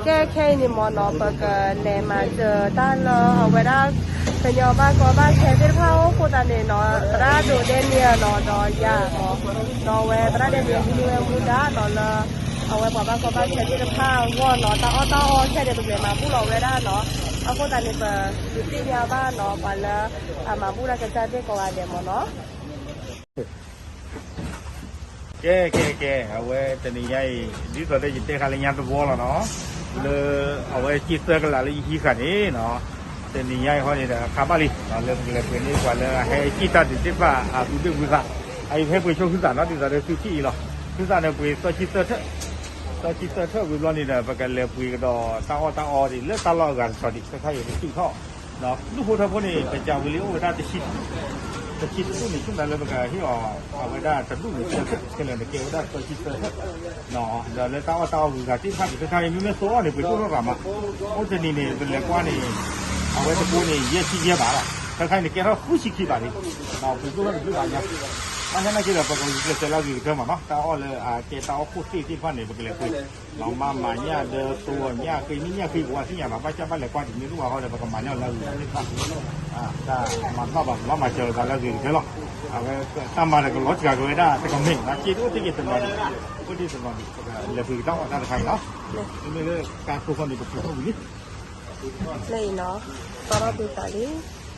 ကဲခဲအံၤန့ၣ်မ့ၢ်နီၤ ပကလဲၤမၤစၢၤတၢ်လၢအဝဲဒၣ် ကညီဘၣ်ကီဘၣ်ခဲသ့ၣ်တဖၣ်အိၣ်အဃိသတးန့ၣ်နီၤ သရၣ်ဒိးဒဲန့ၣ်နီၤ ဒီးယၤမ့ၢ် ဒီးအဝဲသရၣ်ဒဲန့ၣ် ဟံးန့ၢ်ဝဲမူဒါနီၤလၢ အဝဲပှၤဘၣ်ကီဘၣ်ခဲသ့ၣ်တဖၣ်အဂီၢ်နီၤ တၢ်အီၣ်တၢ်အီခဲန့ၣ် ပကလဲၤမၤဘူၣ်လီၤဝဲဒၣ်နီၤ အဃိသတးန့ၣ် ပဒုးသ့ၣ်ညါဘၣ်နီၤ ပှၤလၢအမၤဘူၣ်တၢ်ကစၢ်သ့ၣ်ကိးဂၤဒဲးမ့ၢ်နီၤ ကဲ ကဲ ကဲ အဝဲတနံၤညါအံၤ ဒ်သိးလၢယတဲဃာ်လၢညါသဝီလီၤနီၤ, လၢအဝဲက့ၢ်သၢကလးလၢယဟံးဃာ်န့ၣ်နီၤ, တနံၤညါအံၤဟီန့ၣ်ဒီး အခါဘၣ်လံ လၢပကလဲၤပှ့ၤန့ၢ်ပှၤလၢအဟဲက့ၢ်တၢ်ဒုးသ့ၣ်တဖၣ် အပူၤဒ့ၣ်ဝံသး, အအံၤပဟဲပှ့ၤဆိသုသးနီၤ ဒ်သိးလၢသုထံၣ်အံၤလီၤ, သုသးန့ၣ်ပှ့ၤသၢဆံသၢထၢၣ်, သၢဆံသၢထၢၣ်ဝံၤဘျီန့ၣ်ဒီး ပကလဲၤပှ့ၤကဒီးတၢ်အီၣ်တၢ်အီဒ်လၢတၢ်လီၢ်အဂၤတတီၤဒံး ခဲခါအံၤပကစံၣ်ထီၣ် ဒူၣ်ဖိထၢဖိန့ၣ် ပကးဝံၤလံအိၣ်ဝဲဒၣ်တဆံ, တဆံတဒူၣ်န့ၣ် ဆိကမိၣ်လၢပကဟ့ၣ်အီၤ အဝဲဒၣ်တဒူၣ်န့ၣ် သၢဆံခဲလၢာ်န့ၣ် ကဲဝဲဒၣ်သၢဆံသၢ, ဒီးလၢတၢ်အီၣ်တၢ်အီဝံၤဂၤသ့ၣ်တဖၣ်န့ၣ် ခဲခါအံၤ မ့မ့ၢ်သဝီန့ၣ် ပှ့ၤဒိၣ်ထီၣ်ဂၤမး, အိၣ်တနံၤန့ၣ် ပလဲၤကွၢ်န့ၣ် အဝဲတကိးန့ၣ် ယဲၢ်ဆံယဲၢ်ဘးလီၤ, ခဲခါအံၤန့ၣ် ကဲထီၣ်ဃုဆံခံဘးလံ, ပှ့ၤဒိၣ်ထီၣ်တဘျုးဘးညါ, ဘၣ်ဆၣ်နာ်က့ဒီး ပကဂုာ်ကျဲးစၢးလၢအဂ့ၤက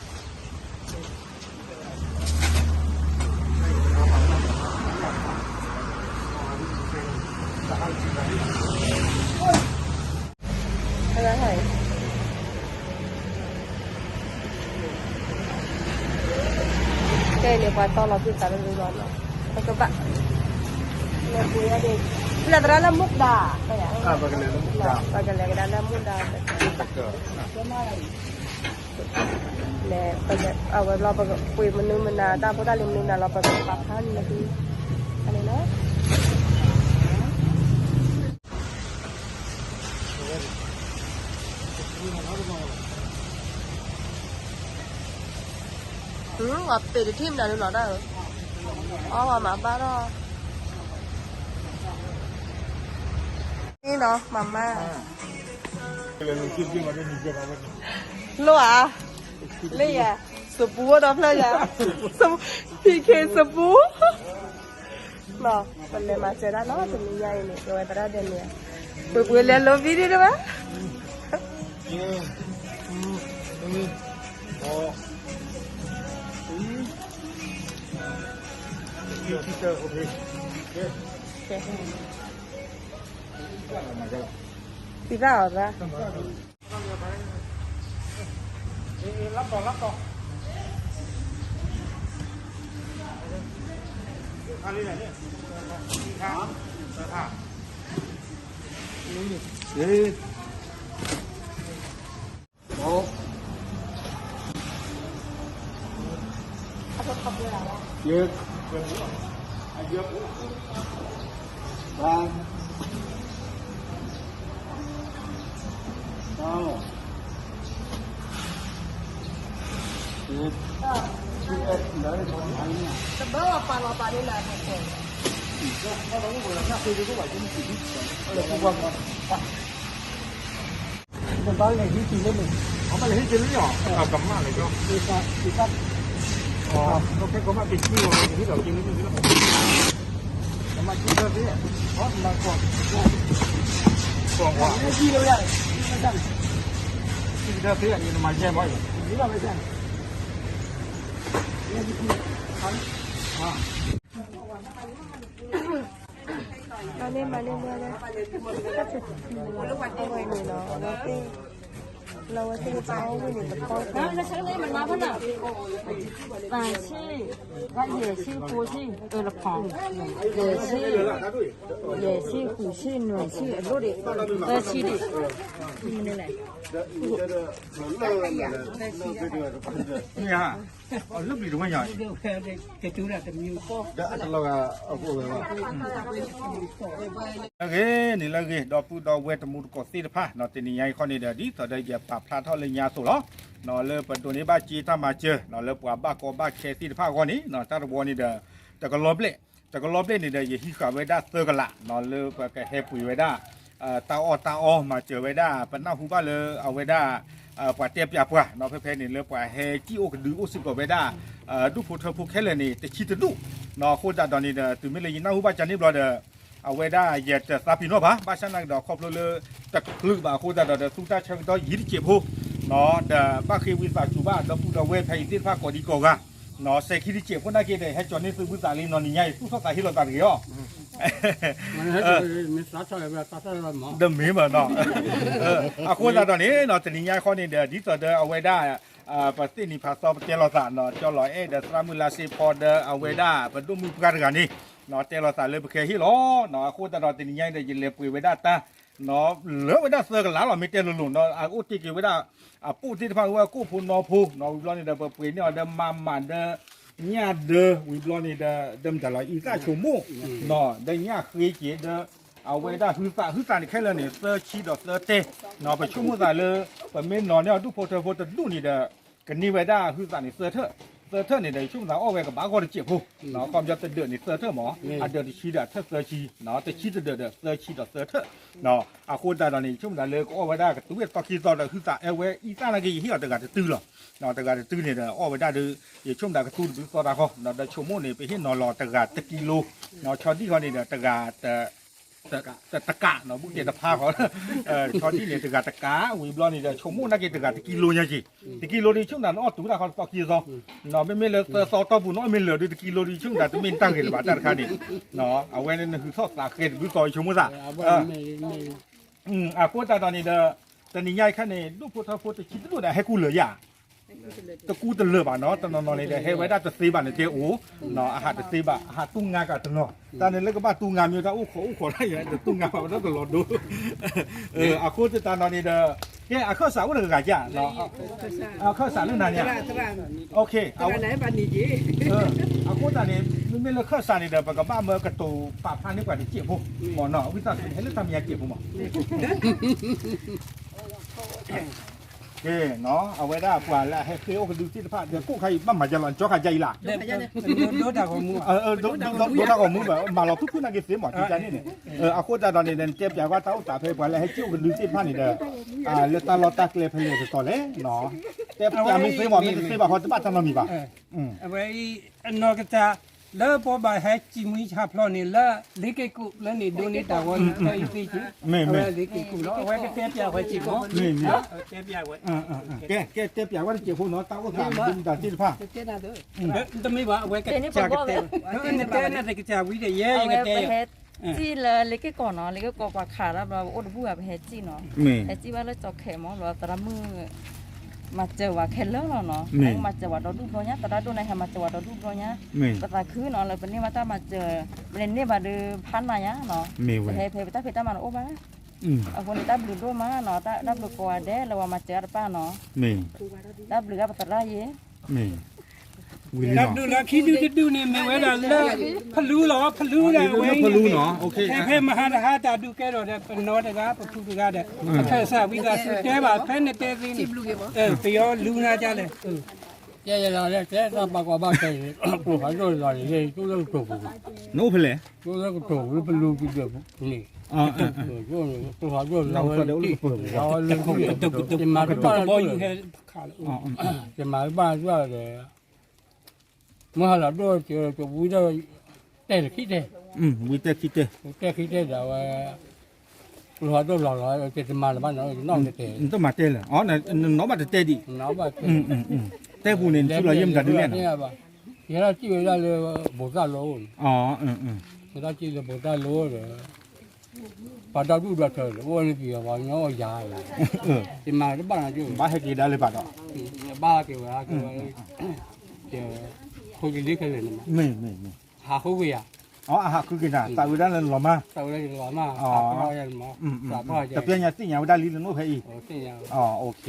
တၢၢ်မးနီၤ, တၢ်အီၣ်လၢအကဲတၢ်အီၣ်ခိၣ်သ့ၣ်သ့ၣ်တဖၣ်န့ၣ် ပကလဲၤပှ့ၤ လီၤမၢ်မၤညၣ်ဒီး သဝီညၣ်ဃ့ မ့ၢ်ညၣ်ဃ့ပဝဲသ့ၣ်ညါဘၣ်, ဘၣ်ဆၣ်ဘၣ်လဲၤကွၢ်တမ့ၢ်ဒိၣ်ဘၣ်ဃီဒီး ပကမၤန့ၢ်အီၤလၢအဂ့ၤသ့ၣ်တဖၣ်, တၢ်မၤဘၣ်ဘၣ် လီၤမၤစၢၤလီၤသးလၢအဂ့ၤကတၢၢ်လီၤ, အဝဲတၢ်မၤဒီးကလီၤစှၤက့ၤဝဲဒၣ်တကမ့ၢ် ဘၣ်စ့တအိၣ်သ့ၣ်က့ၤတနီၤဒံး, အိၣ်ဒံးတနီၤဒံး ပကလဲၤပှ့ၤကတၢ်အီၣ်တၢ်တခါအံၤလီၤ, မ့မ့ၢ်လၢကါခိၣ်ဃီန့ၣ် ပပှ့ၤထီၣ်ဝံၤလံ, လၢအံၤနီၤ, တီထီၣ်ဘုသးလံ ကဲန့ၣ် ပှၤတီလီၤဘုသးလၢလီၤနီၤ, ပကဘၣ်, လဲၤပှ့ၤဒၣ်, လဲၤသရၣ်လၢမူဒါ, ပကလဲၤကဒါလၢမူဒါ, လဲၤ, အဝဲလီၤပကပှ့ၤမနုၤမနၤ တၢ်ဖိတၢ်လံၤမနုၤမနၤလီၤ ပကပာ်ဖျါန့ၣ်လီၤ, အန့ၣ်လီၤ ပှၤပ့ၤတထံၣ်မနုၤလီၤဒၣ်ဧၢ, အီၣ်ဝဲမၤဘၣ်ထီၣ်, န့ၣ်နီၤ မၤမါ, လိၣ်ဧါ, လၢယၤ, စပူၤဒီဖျၢၣ်ယၤ, ဖံခ့စပူၤ ပလဲၤမၤစၢၤတၢ်နီၤ တနံၤညါအံၤန့ၣ် ကဝဲသရၣ်ဒဲးန့ၣ်, ပှ့ၤပှ့ၤလဲၤလိၤဘံဒံးဒံးဘၣ်, သံဘၣ်အီၤသရၣ် တဘၣ်ပာ်လီၤပာ်န့ၣ်လၢ တဘၣ်လဲၤဟံးက့ၤလၢန့ၣ်, အဘၣ်လဲၤဟံးက့ၤလၢန့ၣ်, အကမၣ်လၢကၠီ, ကမၣ်က့ၤကၠီလီၤ, ကမၣ်ကၠီသ့, အမၤကီ, ကီ, ကီ, ကီသ့, နမၤယဲၢ်မီၢ်အံၤ, မၤန့ၢ်မၤန့ၢ်မၤန့ၢ်, အဝဲန့ၣ်လီၤ, အဝဲသ့ၣ်, လၢအဝဲသ့ၣ်တဖၣ်အအိၣ်ဝဲန့ၣ် တခီ, သၢဆံ, ယဲၢ်ဆံ, ဃိးဆံ, အၢ တခီ, ယဲၢ်ဆံ, ယဲၢ်ဆံ, ဃိးဆံ, နွံဆံ, အဒိၣ်ဒံး, သၢဆံဒံး, မနုၤလဲၣ်, မ့ၢ်ဧါ အလၢပျံၤတဝဲညါ, လၢအဂ့ၤန့ၣ်လၢအဂ့ၤ ဒီပုၢ်ဒီဝဲၢ်တံၤသကိးသ့ၣ်တဖၣ်နီၤ, တနံၤညါအံၤခီန့ၣ်ဒီး ဒ်သိးဒီးယပာ်ဖျါထီၣ်လၢညါအသိးလီၤ, လၢပဒိးန့ၢ်ဘၣ်စ့တၢ်မၤစၢၤ လၢပှၤဘၣ်ကီဘၣ်ခဲသ့ၣ်တဖၣ်အဂီၢ်န့ၣ် တၢ်တဝီန့ၣ်ဒီး တကလီၤဘျဲၣ်, တကလီၤဘျဲၣ်န့ၣ်ဒီး ယဟံးဃာ်ဝဲဒၣ်သၢကလး လၢပကဟဲပှ့ၤဝဲဒၣ် တၢ်အီၣ်တၢ်အီမၤစၢၤဝဲဒၣ် ပနၢ်ဟူဘၣ်လၢအဝဲဒၣ် ပှၤတဲပၠးပှၤနီၤ ဖဲဖဲန့ၣ်လၢပှၤဟဲစံၣ်အိၣ်ကဒုအိၣ်စ့ၢ်ကီးဝဲဒၣ် ဒူၣ်ဖိထၢဖိခဲလၢာ်န့ၣ် တဆံတဒူၣ်နီၤ အဃိသတးဒီးန့ၣ်ဒီး တုၤမ့ၢ်လၢယနၢ်ဟူဘၣ်ကန့ၣ်ဘျီဒီး အဝဲဒၣ်ယတသးပ့ၤနီၣ်ဘၣ် ဘၣ်ဆၣ်နာ်က့ဒီးခီဖျိလၢ တချုးဘၣ်အဃိသတးဒီး သူတၢ်ဆၢကတီၢ်ယံာ်တစဲးဖိနီၤ ဒီးဘၣ်ဃ့ဝံသးစူၤဘၣ် ဒီပုၢ်ဒီဝဲၢ်ဖဲအံၤသ့ၣ်တဖၣ်ကိးဒံကိးဂၤနီၤ စဲၤခံတစဲးဖိနာ်က့ဒီး ဟဲကၠီၤန့ၢ်သုဝံသးလံနီၤ နံၤညါအံၤ သူၣ်ထီၣ်သးဟ့လီၤသးတဂ့ၤအီၤ တမ့ၢ်ဘၣ်နီၤ အဃိသတးဒီးန့ၣ်နီၤ တနံၤညါဃီန့ၣ်ဒီး ဒ်သိးဒီးအဝဲဒၣ် ပသ့ၣ်နံၤဖးသီပတဲလိာ်သးနီၤ ကၠီလီၤအဲၣ်ဒီးသရၣ်မုၢ်လါစ့ဖီဒီး အဝဲဒၣ်ပဒိၣ်မုၢ်ပှၢ်တဂၤန့ၣ်နီၤ တဲလိာ်သးလၢပကဟ့ၣ်လီၤနီၤ အဃိသတးဒီးတနံၤညါအံၤဒီး ယလဲၤပှ့ၤဝဲဒၣ်တၢ်နီၤ လၢဝဲဒၣ်သၢကလးလီၤ မ့ၢ်တဲလိၤလိၤနီၤ အအိၣ်တ့ၢ်က့ၤဝဲဒၣ် အပိၢ်သ့ၣ်တဖၣ်ဝဲကိၣ်ဖိနီဖိနီၤ ဝံၤဘျီန့ၣ်ဒီး ပပှ့ၤန့ၢ်အီၤဒီးမၤမးဒီး ညၣ်ဒီး ဝံၤဘျီန့ၣ်ဒီး ဒီးမတၤလီၤ အံသၣ်ဆိကမိၣ်နီၤ ဒီးညၣ်ဃ့က့ၤဒီး အဝဲဒၣ်ဟုသး ဟုသးန့ၣ်ခဲလၢာ်န့ၣ် သၢဆံဒီးသၢတဲနီၤ ပဆိကမိၣ်သးလၢ ပမ့ၢ်နီၤန့ၢ်အီၤဒူၣ်ဖိထၢဖိတဒူၣ်န့ၣ်ဒီး ကန့ၢ်ဝဲဒၣ်ဟုသးန့ၣ်သၢထၢၣ် သၢထၢၣ်န့ၣ်ဒီး ယဆိကမိၣ်သးအီၣ်ဝဲကဘၣ်ဂီၢ်တစဲးဖိ ခီပညီတဒၢးန့ၣ်သၢထၢၣ်မး အဒၢးတဆံဒီးအထၢၣ်သၢဆံ တဆံတဒၢးဒီးသၢဆံဒီးသၢထၢၣ် အဃိသတးဒီးန့ၣ် ယဆိကမိၣ်သးလၢကအီၣ်ဝဲဒၣ်ကတုၤဝဲသီခံသီဒီးဟုသး အဝဲအံသၣ်နာ်က့ ယဟ့ၣ်အီၤတဂၤတတုၤလီၤ တဂၤတတုၤန့ၣ်ဒီး အီၣ်ဝဲဒၣ်ဒီး ယဆိကမိၣ်သးကသူတဘုသီတၢ်ဃီ ဒီးဆိကမိၣ်န့ၣ် ပဟ့ၣ်နီၤလီၤတဂၤတကံလိ ဆီဒံၣ်ဃီန့ၣ်ဒီးတဂၤ တကးနီၤ ဘူးကဲတဖါဃီ ဆီဒံၣ်န့ၣ် တဂၤတကး ဝံၤဘျီန့ၣ်ဒီး ဆိကမိၣ်နာ်က့တဂၤတကံလိညါက့ၤ တကံလိဒီး ယဆိကမိၣ်သးနအီၣ်တုၤတၢ်ဃီသီခံသီ မ့မ့ၢ်လၢသၢသီတီၢ်ပူၤ နအီၣ်မ့ၢ်လၢာ်ဒီးတကံလိဒီး ယဆိကမိၣ်သးတမ့ၢ်တၢ်ဂ့ၤလၢၤဘၣ်တၢ်တခါန့ၣ် အဝဲန့ၣ်နဟုထီၣ်သးဃဲတဘုသီ ယဆိကမိၣ်သး အဃိသတးဒီးန့ၣ်ဒီး တနံၤညါအံၤခါန့ၣ် ဒူၣ်ဖိထၢဖိတဆံတဒူၣ်ဒီး ဟဲကူလၢာ်ယၤ တကူတလၢာ်ဘၣ်နီၤ တနီၤနီၤန့ၣ်ဒီး ဟဲဝဲဒၣ်တသ့ဘၣ်န့ၣ်တဲအိၣ် အဟးတသ့ဘၣ် အဟးတူၢ်ငါကတနီၤ တၢ်န့ၣ်လၢကဘၣ်တူၢ်ငါမ့ၢ်တၢ်အိၣ်ခိးအိၣ်ခိးတၢ်ယၤ တတူၢ်ငါဘၣ်ဝဲဒၣ်တလီၤဒိ အဃိသတးဒီးန့ၣ်ဒီး ကဲအခၢၣ်စးအိၣ်တဂၤကၠၢ် အခၢၣ်စးလၢနၤန့ၣ် အဃိသတးန့ၣ် မ့မ့ၢ်လၢခၢၣ်စးန့ၣ်ဒီး ပကဘၣ်မၢကတိၤပာ်ဖျါန့ၢ်ပှၤတစဲးဖိ မ့ၢ်နီၤ ဝံသးစူၤဟဲလၢတၢ်မဲာ်ညါစဲးဖိမး ကဲနီၤ အဝဲဒၣ်ပှၤလၢအဟဲဃ့အိၣ်ကဒုသ့ၣ်တဖၣ် ဒီးကိၣ်ခါအံၤဘၣ်မၤယါလီၤ နကၠီခါယါအံၤလၢ် ဒိတၢ်ဂီၤမူ ဒိတၢ်ဂီၤမူဘၣ် မၤလီၤဖုၣ်ဖုၣ်နာ်က့သ့မး ကကန့ၣ်န့ၣ် အဃိသတးဒီးန့ၣ် နတဲပျးဝဲတၢ်အိၣ်သးဖဲပှၤလၢဟဲစံၣ်အိၣ်ကဒုသ့ၣ်တဖၣ်န့ၣ်ဒီး လၢတၢ်လီၢ်တၢ်ကျဲဖဲလဲၣ်တတီၤလဲၣ်နီၤ တဲပျးမ့ၢ်သ့မး မ့ၢ်တသ့ဘၣ်ဃီတဘၣ်တၢ်နီတမံၤဘၣ် အဝဲအံၤ အနီၢ်ကစၢ် လၢပဘၣ်ဟဲစံၣ်မှံဟးဖျိးန့ၣ် လၢလ့က့ၢ်ကူၣ်လၢန့ၣ်ဒိးန့ၢ်တၢ်ဂီၤန့ၣ် တၢ်အံၤသ့က့ၤ အဝဲလ့က့ၢ်ကူၣ်လီၤ အဝဲကတဲပျးဝဲစ့ၢ်ကီး မ့ၢ် တဲပျးဝဲ ကဲ ကဲတဲပျးဝဲတစဲးဖိနီၤ တၢ်အိၣ်သးမ့ၢ်တၢ်သ့ၣ်တဖၣ် တမ့ၢ်ဘၣ် အဝဲကစၢ်ကတဲ နတဲနတကစၢ်ဝံၤဒီး ယဲယကတဲ စံၣ်လၢလ့က့ၢ်ကီၢ်နီၤ လ့က့ၢ်ကီၢ်ပှၤခးဒီး ပအိၣ်တဘူၣ်ဘၣ် ပဟဲစံၣ်နီၤ ဟဲစံၣ်ဘၣ်လၢကၠီခဲမး ဘျီသရၣ်မုၣ် မၤစၢၤဝဲခဲလၢာ်လီၤနီၤ မၤစၢၤဝဲဒီဒူၣ်ဘျီညါ သရၣ်ဒိၣ်န့ၣ် ဟဲမၤစၢၤဝဲဒီဒူၣ်ဘျီညါ ပသးခုနီၤ လၢပန့ၢ်ဘၣ်တၢ်မၤစၢၤ ပန့ၢ်ဘၣ်ဒီးဖးနၤညါနီၤ ပဟဲဖဲပတၢ်ဖံးတၢ်မၤန့ၣ်အိၣ်ဘၣ် အဃိန့ၣ် တၢ်ဘျုးဒိၣ်မးနီၤ တၢ်ဘျုးကိးဂၤဒဲးလၢပှၤမၤစၢၤအတပၣ်နီၤ တၢ်ဘျုးဒၣ်ပသရၣ်ယဲ တၢ်ဘျုးလၢခံဒုတဒုန့ၣ် မ့ၢ်ဝဲဒၣ်လၢ ဖလူလီၤ ဖလူဒၣ်ဝဲ ဖဲဖဲမဟါတဟါတၢ်ဒုးကဲထီၣ်ဒီး ပနီတဂၤ ပဖုတဂၤဒီး အခၢၣ်စးဝံသးစူၤတဲဘၣ် ဖဲနတဲသ့န့ၣ် ပယီၤလူနၤဒ်လဲၣ် တဲယလီၤတဲတၢ်ဘၣ်ကီဘၣ်ခဲန့ၣ် ကျိဖးဒိၣ်လီၤန့ၣ် ကျိလၢကတိၤပူၤ နအိၣ်ဖဲလဲၣ် ကျိလၢကတိၤပူၤလၢဖလူကဒီးန့ၣ် ကျိဖးဒိၣ်လီၤဝဲလၢ လီၤဝဲလၢ ယမၤတဘၣ် ယမၤတဘၣ်ဒီး မ့ၢ်ဟးလီၤဒိၣ်ကဝံၤဒီး တဲတခံတဲ ဝံၤတဲခံတဲ တဲခံတဲဒီးအဝဲ လီၤဒိၣ်လီၤလီၤ တဲတမၤလၢၤဘၣ်နီၤ နီၢ်တဲ နတမၤတဲလၢၤ နနီၢ်ဘၣ်တတဲဒံး တဲပူၤန့ၣ် နစုလီၤယဲၢ်မတၤဒုးလဲၣ်နီၤ ယဲဒၣ်စံၣ်ဝဲဒၣ်လၢ ဘိးသၣ်လိ ယဲဒၣ်စံၣ်လၢဘိးသၣ်လိဒီး ပှၤဒီဒူၣ်ဒီထၢဒီး အိၣ်ဝဲန့ၣ်က့ၤ ပှၤကညီအိၣ်ယၤလီၤ ယမၤတဘၣ်နီၤ ဘၣ်ဟဲက့ၤဒၣ်လၢၤဘၣ်ဒီး ဘၣ်က့ၤဝဲ က့ၤဝဲ ဖိကလံၤခဲလၢာ်န့ၣ်မး မ့ၢ် မ့ၢ် ဟးဃုက့ၤယၤ အဟးဃုက့ၤနၤ သးဝဲဒၣ်လၢလီၤမၢ် သးဝဲဒၣ်လီၤမၢ် တပျဲညါသ့ၣ်ညါဝဲဒၣ်လံလၢနအိၣ်ဖဲအံၤ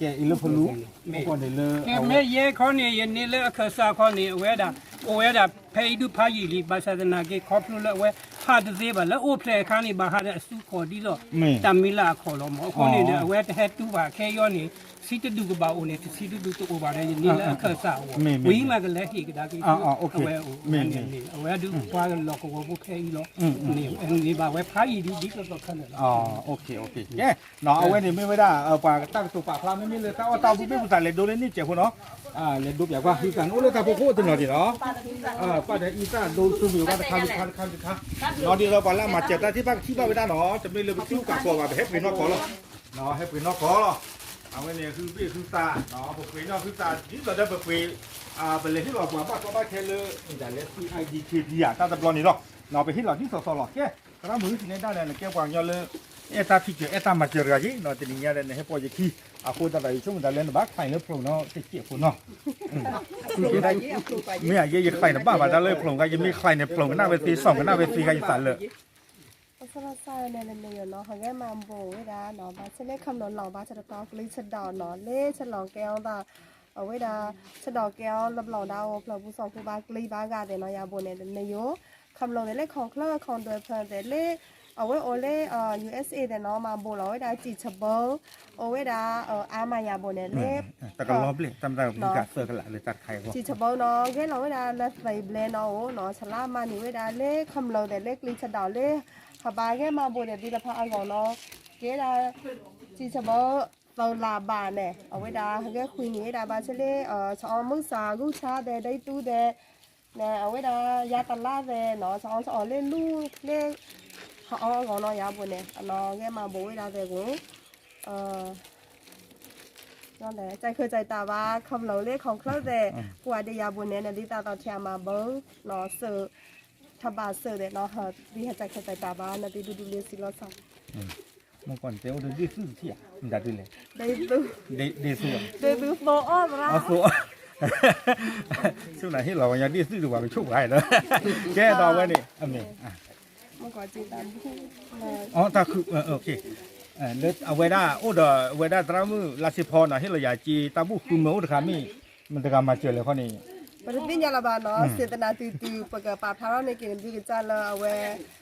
ကဲအံၤလၢဖလူ မ့ၢ်ယဲခီန့ၣ် ယန့ၢ်လၢအခၢၣ်စးခီန့ၣ် အဝဲဒၣ် အိၣ်ဝဲဒၣ်ဖဲအံၤဒုးဖးယံာ်လံ ဘၣ်ဆၣ်သနာ်က့ ခီဖျိလၢအဝဲဟးတသ့ဘၣ် လၢအိၣ်ဖျဲၣ်အခါန့ၣ် ဘၣ်ဟးဒီးအစုခီၣ်ဒ်သိး တၢ်မံၤလၢအခီၣ်လီၤမး အဃိန့ၣ်ဒီး အဝဲတဟဲတူၢ်ဘၣ်ခဲအံၤန့ၣ် ဆံတဒူၣ်ကဘၣ်အိၣ်န့ၣ် တဆံတဒူၣ်တအိၣ်ဘၣ်ဒီး ယန့ၢ်လၢအခၢၣ်စးအဂီၢ်, ဝံၤမးကလဲၤဟ့ၣ်ကဒါက့ၤသု, အဝဲအိၣ်န့ၣ် အဝဲဒုးပှၤလီၢ်ကဝီၤဖိခဲအံၤလီၤ, အဝဲဒုးပှၤလီၢ်ကဝီၤဖိခဲအံၤလီၤ, ကဲ, အဝဲန့ၣ်မ့ၢ်ဝဲဒၣ် ပှၤတၢ်ကတိၤပာ်ဖျါ မ့မ့ၢ်လၢတၢ်အီၣ်တၢ်အီဘုဘ့ၣ်ပသး လဲၤဒိလၢန့ၣ်စဲးဖိနီၤ, လဲၤဒိပၠးကွၢ် ဟုသးန့ၣ်အိၣ်လၢတၢ်ဖီခိၣ်တနီၤဒံးနီၤ, ပၢ်ဒီးအံသၣ်ဒိသူမ့ၢ်ဝဲတခါတခါတခါတခါ, နီၤဒ်သိးပှၤလၢအမၤစၢၤတၢ်သ့ၣ်တဖၣ်ကထံၣ်ဘၣ်ဝဲဒၣ်နီၤ, တမ့ၢ်လၢပထံၣ်ကးကီးဘၣ် ပဟဲပှ့ၤနီၢ်ကီၢ်လီၤ, ဟဲပှ့ၤနီၢ်ကီၢ်လီၤ, အဝဲန့ၣ်ဟုဘ့ၣ်ဟုသး, ပပှ့ၤနီၢ်ဟုသး ဒ်သိးဒီးပပှ့ၤ, ပလဲၤဟ့ၣ်လီၤပှၤဘၣ်ကီဘၣ်ခဲလၢ ဒ်လဲၣ် သံၣ် I D K P ဧါ တၢ်တဘျီန့ၣ်လီၤ, ပဟ့ၣ်လီၤဒ်သိးသိးလီၤ, ကဲ, သရၣ်မုၣ်ဟံးန့ၢ်ဒၣ်လဲာ် နကဲပှၤကညီလၢ အဲၣ်တၢ်ဖံးစၢၤ အဲၣ်တၢ်မၤစၢၤတဂၤက့ၤ, တနံၤညါဒီး နဟဲပိာ်ယခံ, အဃိသတးဒီး ယဆိကမိၣ်သးလၢနဘၣ် client လၢဖျိးနီၤ တစဲးဖိနီၤ, မ့ၢ်အယဲယ client တဘၣ်ဘၣ်တၢ်လၢဖျိးခါ, ယမ့ၢ် client န့ၣ် ဖျိးကနၣ်ဝဲသ့ စီၣ်ကနၣ်ဝဲသ့ခါ ယသးလၢ ပစၢ်ဘၣ်စၢ်န့ၣ် နယိာ်နီၤ ဟးဂဲၤမၤဘိးဝဲဒၣ်နီၤ, ဘၣ်ဆၣ်လၢခီဖျိလီၤ ဘၣ်ဆၣ်တတီၤကျံဆၢဒီးနီၤ လၢဆၢလီၤကဲအီၤသး, အဝဲဒၣ် ဆၢဒီးကဲအီၤလၢဘျီၣ်ဒၣ်အိၣ် ဖျၢၣ်ပူၤစီၤပူၤဘၣ်ကျံဘၣ်ဂာ်သ့ၣ်နီၤ ယၤဘိးန့ၣ် နယိာ်, ခီဖျိသ့ၣ်လၢ ခီၣ်ချၢ ခီၣ်ဒွဲၣ်ဖၢသ့ၣ်လၢ အဝဲအိၣ်လၢ U S A သ့ၣ်နီၤ မၤဘိးလီၤဝဲဒၣ် စံၣ်ဆၢဘၢ အိၣ်ဝဲဒၣ် အါမးယၤဘိးန့ၣ် လၢ တကလီၤဘျဲၣ် တၢ်မတၤ စံၣ်ဆၢဘၢနီၤ ဂဲၤလီၤဝဲဒၣ်လၢသံဘျဲနီၤ အိၣ်နီၤ ဆလါမၤန့ၢ်ဝဲဒၣ်လၢခီဖျိသ့ၣ်လၢကျံဆၢဒီးလၢ ဟးဘၣ်ဂဲၤမၤဘိးသ့ၣ်သ့ၣ်တဖၣ်အဂီၢ်နီၤ, ကဲဒၣ် စံၣ်ဆၢဘၢ သၢလါဘၣ်န့ၣ် အဝဲဒၣ်ဟးဂဲၤဃုန့ၢ်ဝဲဒၣ်ဘၣ်ဆၣ်လၢ ဆအီမုၢ်စၢ်ဂုၢ်ဆါသဲး ဒိသူသဲး န့ၣ် အဝဲဒၣ်ယါတလါသဲးနီၤ ဆအီဆအီလၢလူလၢ ဟးအီအဂီၢ်နီၤ ယၤဘိးန့ၣ် အနီၢ်ဂဲၤမၤဘိးဝဲဒၣ်သဲးကိး ကဲခၢၣ်စးတၢ်ဘၣ် ခီဖျိလၢ ခီၣ်ချၢသဲး ပှၤဒ်ယၤဘိးန့ၣ် နသုသးသီထံအမၤဘၢ နီၤ စၢၤ ထဘၣ်စၢၤသဲးနီၤ သုဟဲကဲခၢၣ်စးတၢ်ဘၣ် နသုဒူဒူလၢစံလီၤဆီ မ့ၢ်ကီၢ်န့ၣ်တဲအိၣ်ဒီးဒ့ၣ်သုတထံၣ်ဧါ မတၤဒ်လဲၣ် ဒ့ၣ်သု ဒ့ၣ်သုသိအီၣ်သရၣ် အသိအီၣ် ဆိနၤဟ့ၣ်လီၤပှၤညီဒ့ၣ်သုတပှၤကဆိၣ်ပှၤဒီး ကဲဒီးအဝဲန့ၣ် အမ့ၢ် အတၢ်ခု လၢအဝဲဒၣ်အိၣ်ဒီးအဝဲဒၣ်သရၣ်မုၣ်လါစ့ဖီနီၤ ဟ့ၣ်လီၤယၤစ့တၢ်ဘူၣ်ဃုမၢအိၣ်တခါမ့ၢ် မတၤတဂၤမၤစၢၤလဲၣ်ခီန့ၣ် ပတသ့ၣ်ညါလၢၤဘၣ်နီၤ စံးသနာ်တုၤတုၤ ပကပာ်ဖျါထီၣ်န့ၢ်က့ၤနသုကစၢ်လၢအဝဲ စ့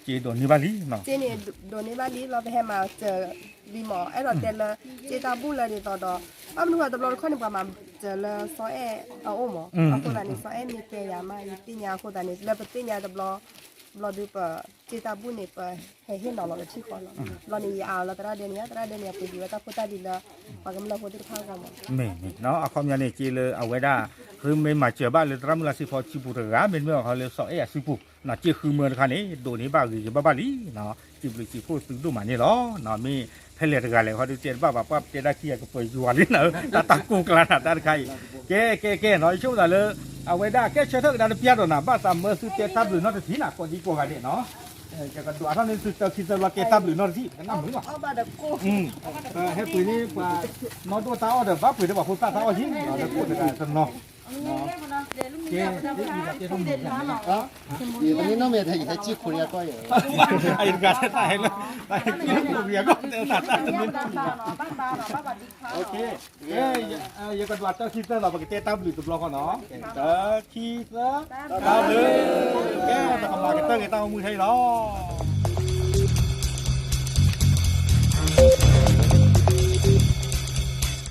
ဒိးန့ၢ်ဘၣ်လံ စ့န့ၣ်ဒိးန့ၢ်ဘၣ်လံလီၤ ပဟဲမၤစၢၤလံမး အဲၣ်ဒိးတဲလၢစ့တၢ်ဘူၣ်လၢဒ်သိးဒီး ဘၣ်မနုၤဃိတဘျီတခီၣ်န့ၣ် ပှၤမၤစၢၤလၢစီၤအဲၣ်အအိၣ်မး အဃိသတးန့ၣ် စီၤအဲၣ်မ့ၢ်တဲယၤမး ယသ့ၣ်ညါအဃိသတးန့ၣ် လၢပသ့ၣ်ညါတဘျီ ဘျီဒုးပ စ့တၢ်ဘူၣ်န့ၣ် ပဟဲဟ့ၣ်နီၤလီၤလၢထံဃီလီၤ ဘျီန့ၣ်ယအၢၣ်လီၤသရၣ်ဒဲန့ၣ် သရၣ်ဒဲန့ၣ် အပှ့ၤဒံးဝဲတၢ်ဖိတၢ်လံၤလၢ ပှၤကမျၢၢ်ဖိသ့ၣ်တဖၣ်အဂီၢ်မး မ့ၢ်မ့ၢ်နီၤ အခီပညီန့ၣ် စ့လၢအဝဲဒၣ် သုမ့ၢ်မၤစၢၤဘၣ်လၢသရၣ်မုၣ်လါစ့ဖီစုပူၤတဂၤ မ့တမ့ၢ်အီၤခီလၢစီၤအဲၣ်အစုပူၤ စ့ဃုမၢတခါန့ၣ် ဒိးန့ၢ်ဘၣ်ဂ့ၤဂ့ၤဘၣ်ဘၣ်လံ စံးဘျုးစံးဖှိၣ်သုဒိၣ်မးန့ၣ်လီၤ မ့ၢ်ဖဲလဲၣ်တဂၤလဲၣ်ခီဒုးတဲတဘၣ်ဘၣ် ပှၤပတဲတၢ်ခံဂၤကပၢၤယွၤလံနၤ တၢ်တၢ်ကိၢ်ကျါနၤတၢ်တခါအံၤ ကဲကဲကဲနီၤ ယဆိကမိၣ်သးလၢ အဝဲဒၣ်ကဲဆၢထၢၣ်ကဒါတပျၢ်ဒီးနၤ ဘၣ်သးမၢသုတဲတၢ်ဘျုးနီတထံၣ်နၤ ကိးဒံကိးဂၤဒဲးနီၤ ယကဒွးထီၣ်န့ၢ်သုတၢ်ခံသၢဘျီတဲတၢ်ဘျုးနီတထံၣ် ကနၣ်မုာ်လီၤ ဟဲပှ့ၤန့ၢ်ပှၤ နီၢ်ဒိၣ်တၢ်အီၣ်ဒီး ဘၣ်ပှ့ၤဒီးပှၤဖိသၣ်တၢ်အီၣ်ယံၤ လၢခိၣ်တဂၤတနီၤ ကဲ ပမ့ၢ်နီၢ်မဲာ်ထဲယဟဲစံၣ်ခိၣ်ယၤကီၢ်ယၤ အတဂၤတၢ်ဟဲလၢ တၢ်ဟဲစံၣ်ခိၣ်ယၤကီၢ်တဲသးတၢ်တမ့ၢ်ထူၣ်ဘၣ် ကဲ ယကဒွးတၢ်ခံသၢလီၤ ပကတဲတၢ်ဘျုးတဘျီဃီနီၤ တၢ်ခံသၢ တၢ်ဘျုး ကဲ ပကမၤကတၢၢ်က့ၤတၢ်အိၣ်မူထဲအံၤလီၤ